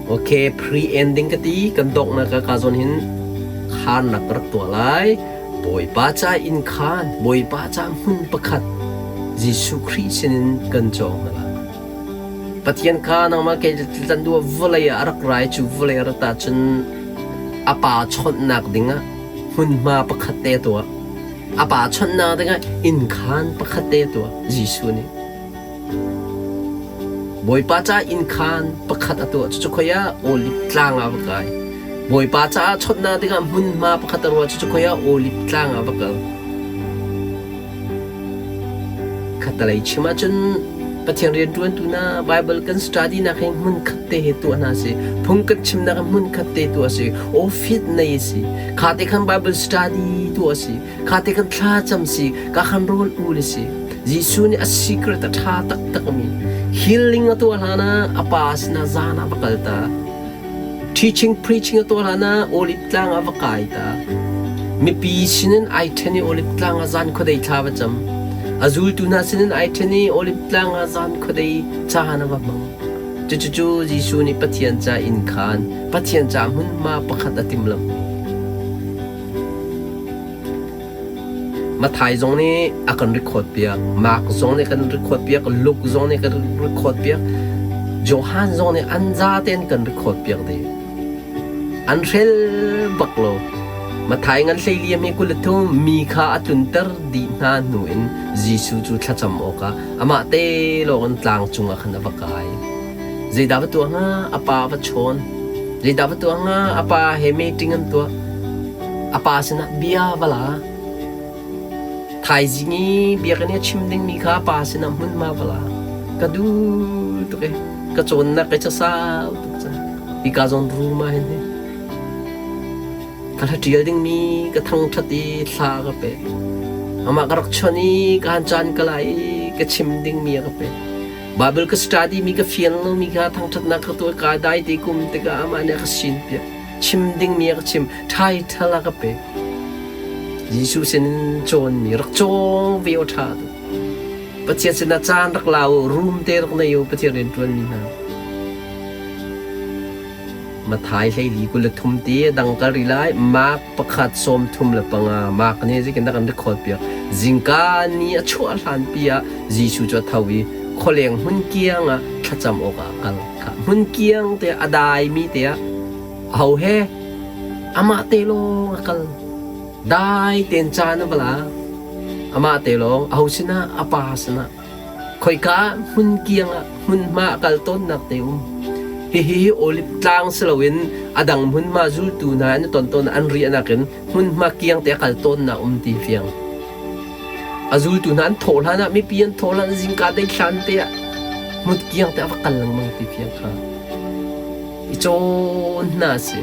Okay, pre-ending ka ti kan donghnak ka ka zawn hin kharnak ka rak tuah lai. Bawipa ca inn khaan, Bawipa ca hmun pakhat Jesuh Khrih sinin kan cawng hna lai. Pathian kha nangmah kei tlan duh vawlei ah a rak ra i cu vawlei a rat ahcun a pa chawnhnak dingah hmunhma pakhat te a tuah. A pa chawnhnak dingah inn khaan pakhat te a tuah Jesuh nih. Bawipa ca inn khaan pakhat a tuah. Cucu khoi ah Oliv tlang ah va kai. Bawipa caah chawnhnak dingah hmunhma pakhat a ruah. Cucu khoi ah Oliv tlang ah va kal. Khattalei chim ahcun Pathian rianṭuantu hna Baibal kan study nak hi hmunkhat te he tuah hna si. Phung kan chimnak hi hmunkhat te tuah si. Office nei si. Kha te khan Bible study tuah si. Kha te khan thlacam si. Ka khan rawl ul si. Jesuh nih a secret a ṭha taktak mi healing a tuah hlan ah a pa sinah zan ah va kal ta. Teaching preaching a tuah hlan ah Olive tlang ah va kai ta. Mipi sinin ai ṭhen i Olive tlang ah zan khuadei thla va cam. A zultu hna sinin ai ṭhen i Olive tlang ah zan khuadei caan a va hmang. Cucucu Jesuh nih Pathian ca inn khaan, Pathian ca hmunhma pakhat a timhlamh. Matthai zong nih a kan record piak, Mark zong nih kan record piak, Luke zong nih kan record piak, Johan zong nih an zaten kan record piak dih. An hrel bak lo. Matthai ngan hleiliam hi 23 mi kha a tlunter dih hna hnu in Jesuh cu thlacam awkah amah te lawng in tlang cungah khan a va kai. Zeidah va tuah hnga? A pa va chawn. Zeidah va tuah hnga? A pa he meeting an tuah. A pa sinah bia va la. Thaizing i biakinn i a chim dingmi kha a pa sinah hmunhma va la. Ka duh tuk i ka cawnnak i casau tuk cang. Hika zawn room ah hin hi ka hla ṭial dingmi ka thangṭhat i thla ka pek. Amah ka rak chawnh i ka han caan ka la i ka chim dingmi a ka pek. Bible ka study mi ka fian lomi kha thangṭhatnak ka tuah ka dai te kum tikah amah nih a ka sin piak. Chim dingmi a ka chim. Title a ka pek. Jesuh sinin cawnmi rak cawng ve aw ṭha tuk. Pathian sinah caan rak la u, room te rak nei u, Pathian rian ṭuanmi hna. Mathai 14 23 ti dang kal rih lai. Mark pakhat 35. Mark nih zeitindah kan record piak. Zingka ni a chuah hlan pi ah Jesuh cu a tho i khualeng hmun kiang ah thlacam awkah a kal. Kha hmun kiang te a daimi te ah aho he amah te lawng a kal. Dai tein caan a va la. Amah te lawng aho sinah a pa sinah Khoika ah hmun kiang ah hmunhma a kal tawnnak te um. Hihi Olive tlang si loin a dang hmunhma zultu hna an i ton tawn an riahnak in hmunhma kiang te a kal tawnnak um ti fiang. A zultu hna an thawh hlan ah mipi an thawh hlan zingka dei hlan te ah hmun kiang te a va kal lengmang ti fiang kha. I cawn hna si.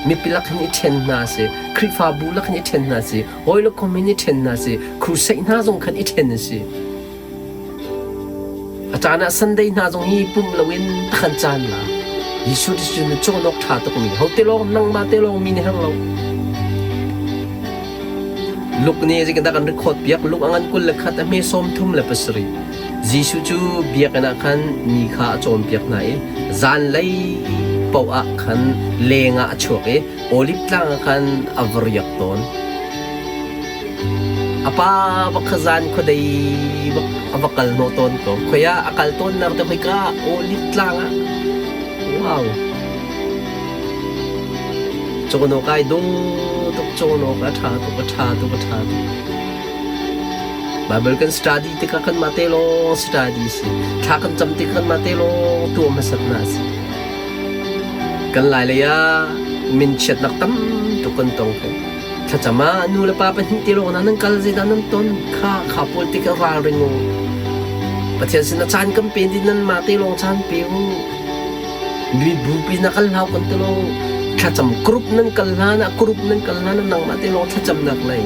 Mipi lak hin i ṭhen hna si. Khrihfabu lak hin i ṭhen hna si. Hawi le kom hin i ṭhen hna si. Crusade hna zong khan i ṭhen a si. A caan ah Sunday hna zong hi pumh loin takhan caan la. Jesuh cu na cawn awk ṭha tukmi. Ho te lawng nangmah te lawng mi nih herh lo. Luke nih zeitindah kan record piak Luke a ngan 21 a hme 37. Jesuh cu biakinn ah khan mi kha a cawnpiak hna i zanlei paoh ah khan leng ah a chuak i Olive tlang ah khan a va riak tawn. A pa va kha zan khuadei bak a va kal hnawh tawn ko. Khoi ah a kal tawnnak te khoika Olive tlang ah. Wow. Cawn awk ai dawh tuk, cawn awk a ṭha tuk, a ṭha tuk, a ṭha tuk. Bible kan study tikah kanmah te lawng study si. Thla kan cam tikah kanmah te lawng tuah hmasatnak a si. Kan Lailei ah minchiatnak tam tuk kan tong ko. Thlacam ah nu le pa pahnih te lawng nan kal zeidah nan ton kha kha pawl tikah ralring u. Pathian sinah caan kan pe din nan mah te lawng caan pe u. Mi bupi na kal hlau kan ti lo. Thlacam group nan kal hlan ah group nan kal hlan ah nangmah te lawng thlacamnak nei.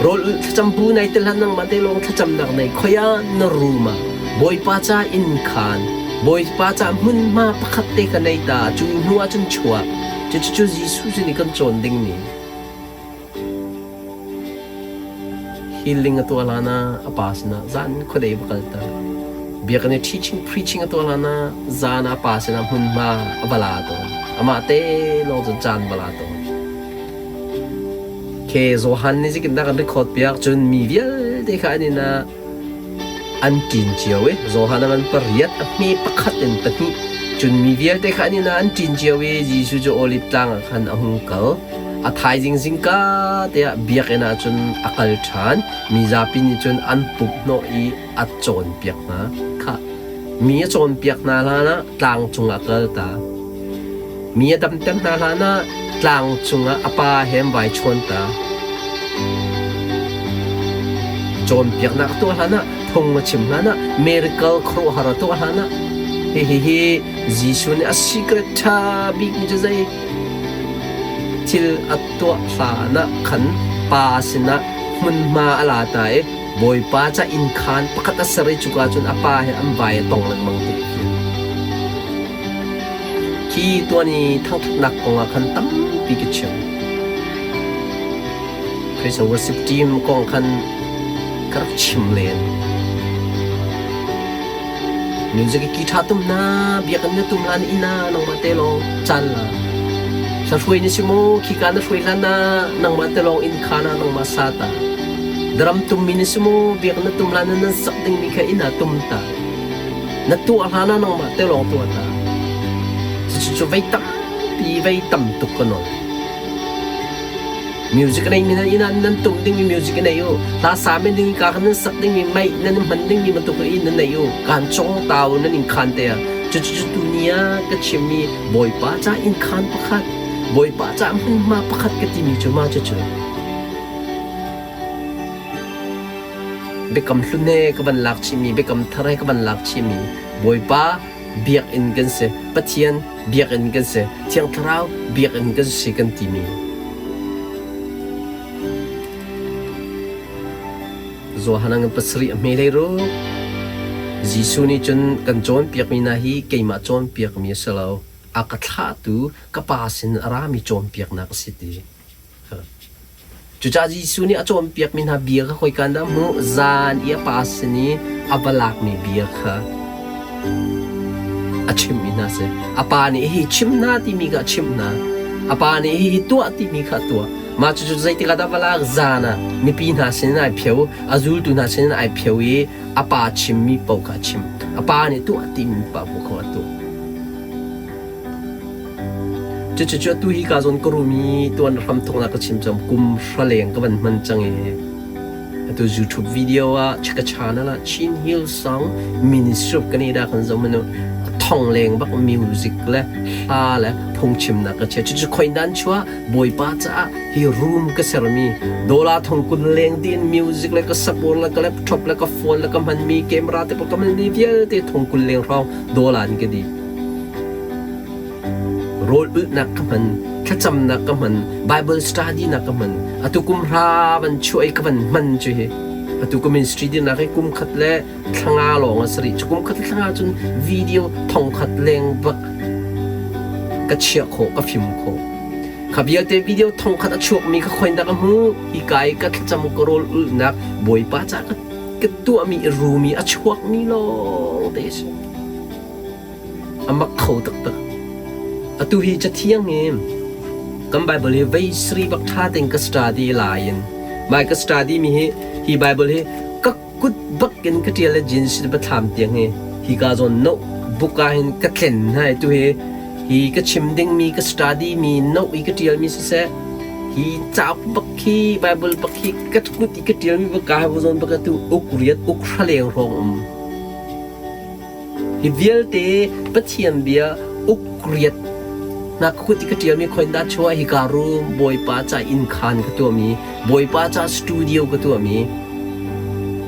Rawl ulh thlacam bu nai tel hlan nangmah te lawng thlacamnak nei. Khoi ah na room ah Bawipa ca inn khaan Bawipa ca hmunhma pakhat te ka nei ta cu hnu ah cun chuak. Cucu Jesuh sin i kan cawn dingmi. Healing a tuah hlan ah a pa sinah zan khuadei va kal ta. Biakinn i teaching preaching a tuah hlan ah zan ah a pa sinah hmunhma a va la tawn. Amah te lawng cun caan va la tawn. Ke Johan nih zeitindah kan record piak cun mi vialte kha an inn ah an ṭin cio i Johan a ngan pariat a hme pakhat in pahnih cun mi vialte kha an inn ah an ṭin cio i Jesuh cu Oliv tlang ah khan a hung kal. A thaizing zingka te ah biakinn ah cun a kal ṭhan. Mi zapi nih cun an pumh hnawh i a cawnpiak hna. Khah, mi a cawnpiak hna hlanah tlang cungah kal ta. Mi a damter hna hlanah tlang cungah a pa he an vai chawn ta. Cawnpiaknak a tuah hlanah, phung a chim hlanah, miracle khuaruahhar a tuah hlanah, hihi hi Jesuh nih a secret ṭha bikmi cu zei thil a tuah hlanah khan pa sinah hmunhma a la ta i Bawipa ca inn khaan pakhat a ser i cuka cun a pa he an vai a tong lengmang ti a fiang. Khi tuan i thangṭhatnak kong ah khan tampi ka chim. Praise and worship team kong khan ka rak chim len. Music ki ṭha tum na, biakinn na tum hlan inn ah nangmah te lawng caan la. Hla hruai na si maw, khika na hruai hlan ah nangmah te lawng inn khaan ah nangmah sa ta. Drum tummi na si maw, biakinn na tum hlan ah nan sak dingmi kha inn ah tum ta. Na tuah hlan ah nangmah te lawng tuah ta. Cucu cu vei tampi, vei tam tuk ka nawl. Music nei mi nan inn ah nan tum dingmi music nei u. Hla sa men ding ka khan nan sak dingmi mei nan hman dingmi bantuk in nan nei u. Kan cong tau nan in khan te ah. Cucu cu tu ni ah ka chimmi Bawipa ca inn khan pakhat, Bawipa ca hmunhma pakhat ka timi cu ma cucu. Biakam hlun he ka van lak chihmi, biakam thar he ka van lak chihmi Bawipa biakinn kan si, Pathian biakinn kan si, Thiang Thlarau biakinn kan si kan timi. Johan ngan pasarih a hme hlei ruk. Jesuh nih cun kan cawnpiakmi hna hi keimah cawnpiakmi a si lo, a ka thlahtu ka Pa sin a rami cawnpiaknak a si ti. Cucaah Jesuh nih a cawnpiakmi hna bia kha khoika in dah a hmuh? Zan i a pa sin i a va lakmi bia kha a chimhmi hna a si. A pa nih hihi chim hna timi kha a chimh hna. A pa nih hihi tuah timi kha a tuah. Mah cucu zeitik ah dah va lak? Zan ah mipi hna sinin ai pheo, a zultu hna sinin ai pheo i a pa chimmi paoh kha a chim. A pa nih tuah timi paoh kha a tuah. Cucu atu hi ka zawn ka rum i tuan hramthawknak ka chim cang kum hra leng ka van hman cang i atu YouTube video ah ka channel ah Chin Hill Song Ministry of Canada kan zoh manu thong leng bak music le hla le phungchimnak ka chia cucu khoin dan chua Bawipa caah hi room ka sermi dollar thong kun leng din music le ka support le ka laptop le ka phone le ka hmanmi camera te ka hmanmi vialte thong kul leng hrawng dollar in ka di Rawl ulhnak ka hman, thlacamnak ka hman, Bible study nak ka hman. Atu kum hra van chuah i ka van hman cu hi. Atu ka ministry dirnak hi kum khat le thlanga lawng a si rih. Cu kum khat le thlanga cun video thong khat leng bak ka chiah khawh, ka fim khawh. Kha vialte video thong khat a chuakmi ka khoin dah ka hmu. Hi ka i ka thlacam ka rawl ulhnak Bawipa ca ka, ka tuahmi i rumi a chuakmi lawng te a si. A mak kho taktak. Atu hi Cathiang hi kan Bible hi vei sri bak ṭha tein ka study lai in mai ka study mi hi hi Bible hi ka kut bak in ka ṭial le jeans biathlam tiang hi hi ka zawn no book ah hin ka tlen hna i tu hi hi ka chim ding mi ka study mi no i ka ṭial mi siseh hi cauk bak hi Bible bak hi ka kut i ka ṭial mi bak ka zawn bak atu uk riat uk hra leng hrawng um Hi vialte Pathian bia uk riat na kut i ka ṭialmi khoin dah chuah hika room Bawipa ca inn khaan ka tuahmi Bawipa ca studio ka tuahmi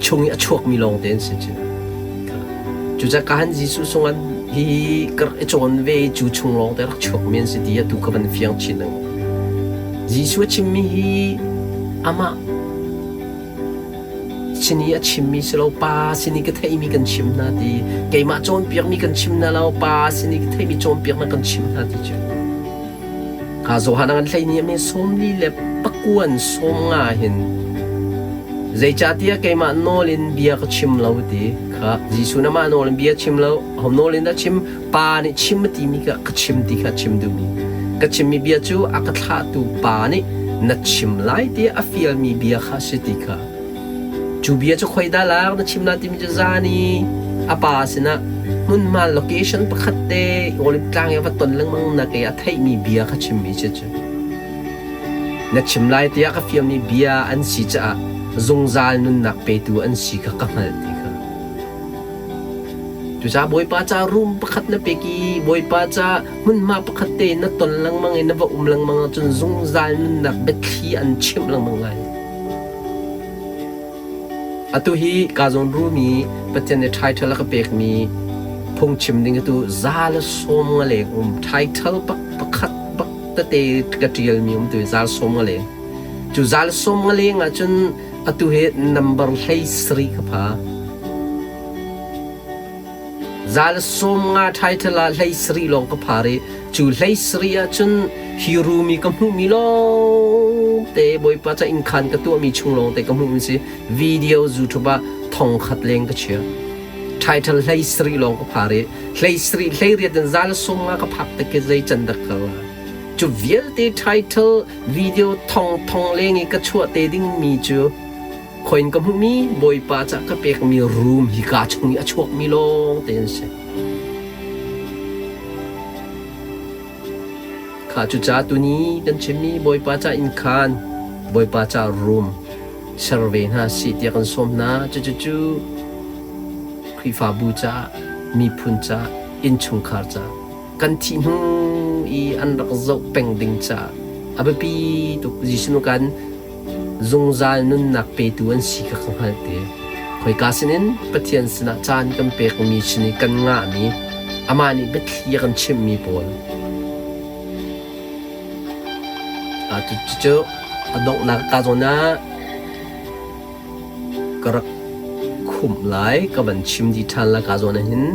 chung i a chuakmi lawng te an si cu. Cucaah ka han Jesuh sungah hi ka rak i cawn ve i cu chung lawng te rak chuakmi an si ti atu ka van fiang chin lengmang. Jesuh a chimmi hi amah Sin i a chimmi si lo, pa sin i ka theihmi kan chim hna ti, keimah cawnpiakmi kan chim hna lo, pa sin i ka theihmi cawnpiaknak kan chim hna ti cu. Ka Johan an hlei ni ame sawmli le pakuan sawm nga hin. Zeicahtiah keimah nawl in bia ka chim lo ti kha Jesuh na mah nawl in bia chim lo, ho nawl in dah chim? Pa nih chim a timi kha ka chim ti kha chim duhmi. Ka chimmi bia cu a ka thlahtu Pa nih na chim lai tiah a fialmi bia kha a si ti kha. Cu bia cu khoi dah lak na chim lai timi cu zan i a pa sinah hmunhma location pakhat te Olive tlang i a va ton lengmang nak i a theihmi bia kha chimmi si cu. Na chim lai tiah ka fialmi bia an si caah zungzal nunnak petu an si kha ka hngalh ti kha. Cucaah Bawipa ca room pakhat na pek i Bawipa ca hmunhma pakhat te na ton lengmang i na va um lengmang ahcun zungzal nunnak biathli an chimh lengmang lai. Atu hi kaa zawn rumi Pathian nih title a ka pekmi phungchim ding atu za le sawm nga leng um title bak pakhat bak tete ka ṭialmi um tu hi zal sawm nga leng. Cu zal sawm nga leng ahcun atu hi number 13 ka pha. Zal sawm nga title ah 13 lawng ka phar i cu 13 ahcun hi room i ka hmuhmi lawng te Bawipa ca innkhan ka tuahmi chung lawng te ka hmuhmi si video YouTube ah thong khat leng ka chia. Title 13 lawng ka phar i 13 hleiriat in zal sawm nga ka phak te khi zei can dak ka la. Cu vialte title video thong thong leng i ka chuah te dingmi cu khoin ka hmuhmi Bawipa ca ka pekmi room hi ka chung i a chuakmi lawng te an si. Kha cucaah tuni kan chimmi Bawipa ca inn khan Bawipa ca room ser ve hna sih tiah kan sawm hna. Cucucu Khrihfabu caah, miphun caah, innchungkhar caah kan thih hnu i an rak zoh peng ding caah a biapi tuk. Jesuh nu kan zungzal nunnak petu an si kha ka hngalh te. Khoika sinin Pathian sinah caan kan pekmi sin i kan ngahmi amah nih biathli a kan chimhmi pawl cucu a donghnak ka zawn ah ka rak khumh lai ka van chim dih ṭhan lai ka zawn ah hin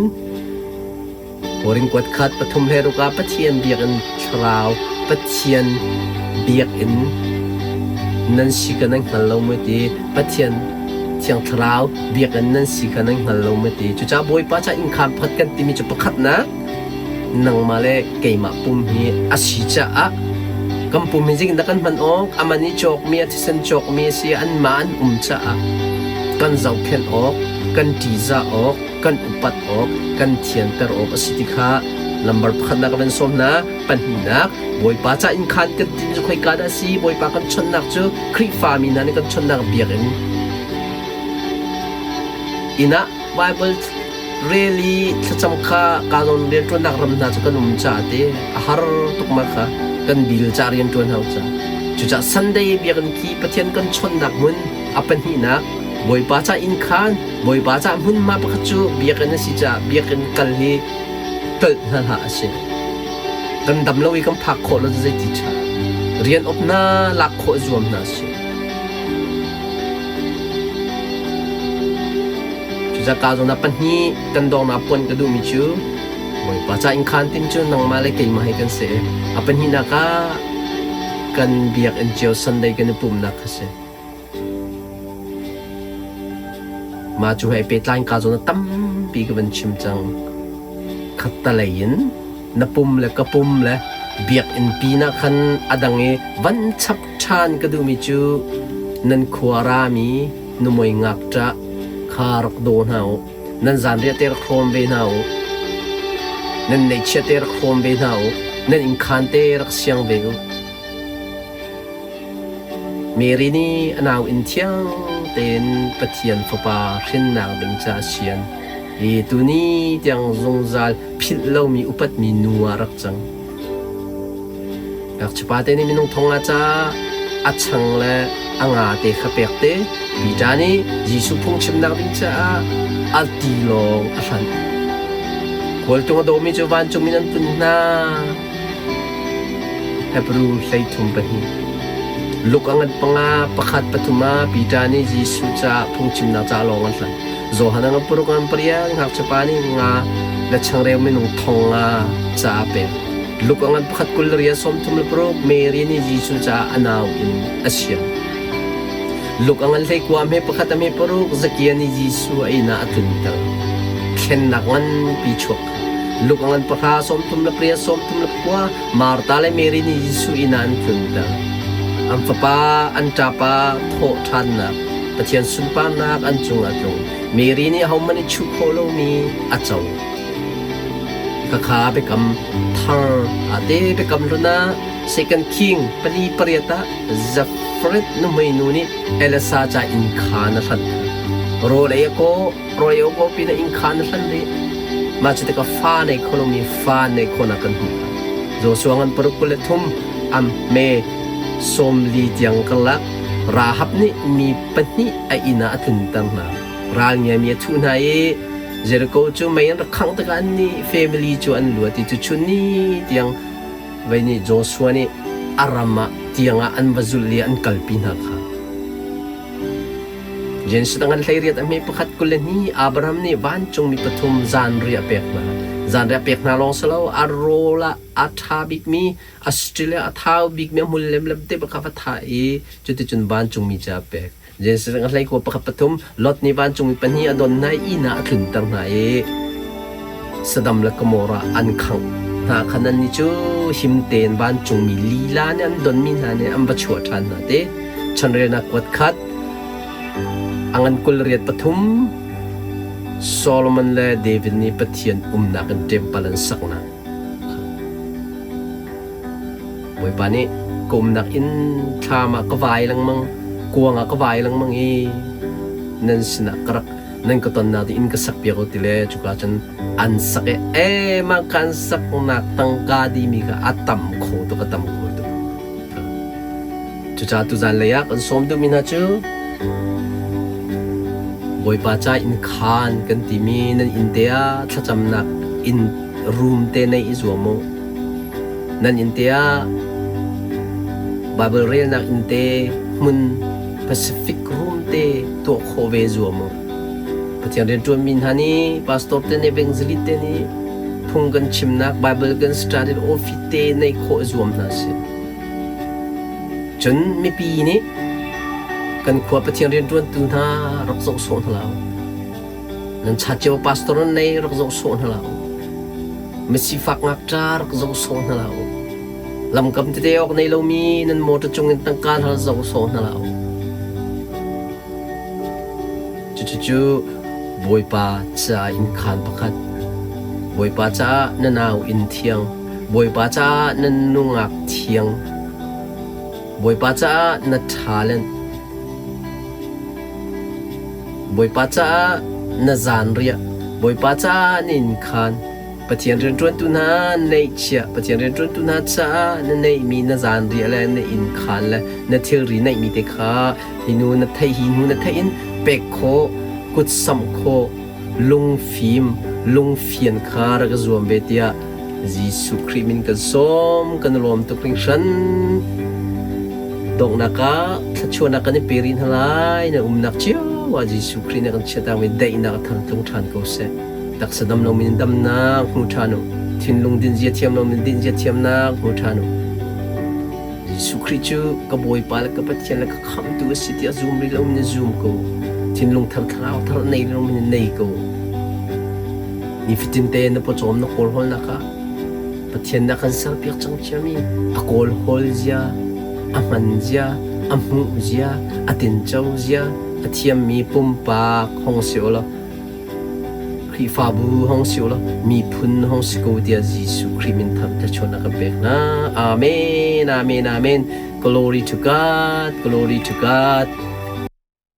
Korin kuat khat pathum he ruk ah Pathian biakinn thlarau Pathian biakinn nan si kha nan hngal lo maw ti Pathian Thiang Thlarau biakinn nan si kha nan hngal lo maw ti cucaah Bawipa ca innkhaan pakhat kan timi cu pakhatnak nangmah le keimah pum hi a si caah kan pum hi zeitindah kan hman awk a man i cawkmi a thisen cawkmi a si anmah an um caah kan zohkhenh awk kan ṭihzah awk kan upat awk kan thianter awk a si ti kha lambar pakhatnak ka van sawm hna pahnihnak Bawipa ca inn khan kan tin cu khoika dah a si Bawipa kan chawnhnak cu Khrihfami hna nih kan chawnhnak biakinn inn ah Bible rel i thlacam kha kaa zawn rianṭuannak ram hna cu kan um caah te a har tuk ma kha kan bil ca rianṭuan hau ca cucaah Sunday biakinn khi Pathian kan chawnhnak hmun a pahnihnak Bawipa ca inn khan Bawipa ca hmunhma pakhat cu biakinn a si caah biakinn kal hi tlolh hna hlah a si. Kan dam lo i kan phak khawh lo cu zeiti ṭha. Rian awp hna lak khawh zuam hna si. Cucaah ka zawn ah pahnih kan dawngnak puan ka duhmi cu Bawipa ca inn khaan tin cu nangmah le keimah hi kan si. A pahnihnak ah kan biakinn cio Sunday kan i pumhnak kha si. Mah cu he pehtlai in kaa zawn ah tampi ka van chim cang. Khattalei in na pum le ka pum le biakinn pinah khan a dang i van chap ṭhan ka duhmi cu nan khua rami nuhmei ngakṭah kha rak daw hna u. Nan zanriah te rak hrawm ve hna u. Nan neihchiah te rak hrawm ve hna u. Nan innkhaan te rak siang ve u. Mary nih a nauinn thiang tein Pathian Fapa hrinnak ding ca a sian i tuni tiang zungzal philh lomi upatmi nu ah rak cang. Ngakchiapa te nih minung thong ah ca a chang le a nga te kha pek te Peter nih Jesuh phungchimnak ding caah a tilawng a hlanh. Khualtung a dawmi cu vancung in an tun hna. Hebru 32. Luke a ngan panga pakhat pathum ah Peter nih Jesuh caah phungchimnak ca lawng an hlan. Johan a ngan paruk ngan pariat ngakchiapa nih nga le changreu minung thong nga ca a pek. Luke a ngan pakhat kul le riat 36 Mary nih Jesuh caah a nau in a siam. Luk a ngan hleikua hme pakhat a hme paruk Zakia nih Jesuh a inn ah a tlunter. Thlennak nganpi chuak kha. Luk a ngan pahra 38 34 Martha le Mary nih Jesuh inn ah an tlunter. An fapa, an ṭapa thawh ṭhannak, Pathian sunparnak an cungah a tlung. Mary nih ahohmanh i chuh khawh lomi a co. Khakha biakam thar ah te biakam hlun ah Second King pali pariat ah Zafret nuhmei nu nih Elisa ca inn khaan a hlanh. Rawl ei a kaw, rawl ei a kaw pinah inn khaan a hlanh rih. Mah cu tikah fa nei kho lomi fa nei khawhnak kan hmuh. Joshua ngan paruk 23 am me 40 tiang karlak Rahab nih mi pahnih a inn ah a tlunter hna. Ral ngiami a thuh hna i Jericho cu mei an rak khangh tikah annih family cu an luat i cuchun ni tiang vei nih Joshua nih a ram ah tiang ah an va zulh i an kalpi hna kha. Genesis ngan 18 a hme pakhat 22 Abraham nih vancungmi pathum zanriah a pek hna. Zanriah a pek hna lawng si lo, a rawl ah a ṭha bikmi, a still a thau bikmi a hmul lemlem te bak kha va thah i cuticun vancungmi ca a pek. Genesis a hleikua pakhat pathum Lot nih vancungmi pahnih a don hna i inn ah a tlunter hna i Sodom le Gomorrah an khangh hna khan annih cu him tein vancungmi lila nih an donmi hna nih an va chuah ṭhan hna ti. Chanrelnak kuat khat a ngan 23 Solomon le David nih Pathian umnak in ṭempal an saknak. Bawipa nih ka umnak inn thlam ah ka vai lengmang, kuang ah ka vai lengmang i nan sinah ka rak nan ka tonnak ding inn ka sakpiak u ti le cuka cun an sak i e mah kan saknak tangka dimi kha a tam kho tuk a tam kho tuk. Cucaah tuzan lei ah kan sawm duhmi hna cu Bawipa ca inn khaan kan timi nan inn te ah thlacamnak inn room te neih i zuam u. Nan inn te ah Baibal relnak inn te hmun Pacific room te tuah khawh ve zuam u. Pathian rianṭuanmi hna nih pastor te nih evangelist te nih phung kan chimnak Baibal kan study office te neih khawh zuam hna sih. Cun mipi nih kan khua Pathian rianṭuantu hna rak zoh sawh hna hlah u. Nan cha cio pastor nan nei rak zoh sawh hna hlah u. Misifak ngakṭa rak zoh sawh hna hlah u. Lamkam tete awk nei lomi nan motor cungin tangka hna zoh sawh hna hlah u. Cucucu Bawipa ca innkhaan pakhat, Bawipa caah na nau inn thiang, Bawipa caah na nungak thiang, Bawipa caah na talent, Bawipa caah na zanriah, Bawipa caah na innkhaan, Pathian rianṭuantu hna neihchiah, Pathian rianṭuantu hna caah na neihmi na zanriah le na innkhaan le na thilri neihmi te kha hi nu na theih hi hnu na theih in pek khawh, kut samh khawh, lungfim, lungfian kha rak i zuam ve tiah Jesuh Khrih min kan sawm, kan lawm tuk hringhran. Donghnak ah thluachuahnak kan i pe rih hna lai. Na umnak cio ah Jesuh Khrih nih kan chiahtakmi daihnak a thar tlung ṭhan ko seh. Taksa dam lomi in damnak hmu ṭhan u. Thinlung dinzia thiam lomi in dinzia thiamnak hmu ṭhan u. Jesuh Khrih cu ka Bawipa le ka Pathian le ka Khamhtu a si tiah zum rih lomi na zum ko. Thinlung thar thlarau thar nei lomi na nei ko. Nifatin te na pawcawm na kawlhawlnak ah Pathian nih a kan serpiak cang ciami a kawlhawl zia, a hman zia, a hmuh zia, a tinco zia, a thiammi pumpak hong si u law Khrihfabu hong si u law miphun hong si ko tiah Jesuh Khrih min thang thluachuahnak kan pek hna. Amen, amen, amen. Glory to God, glory to God.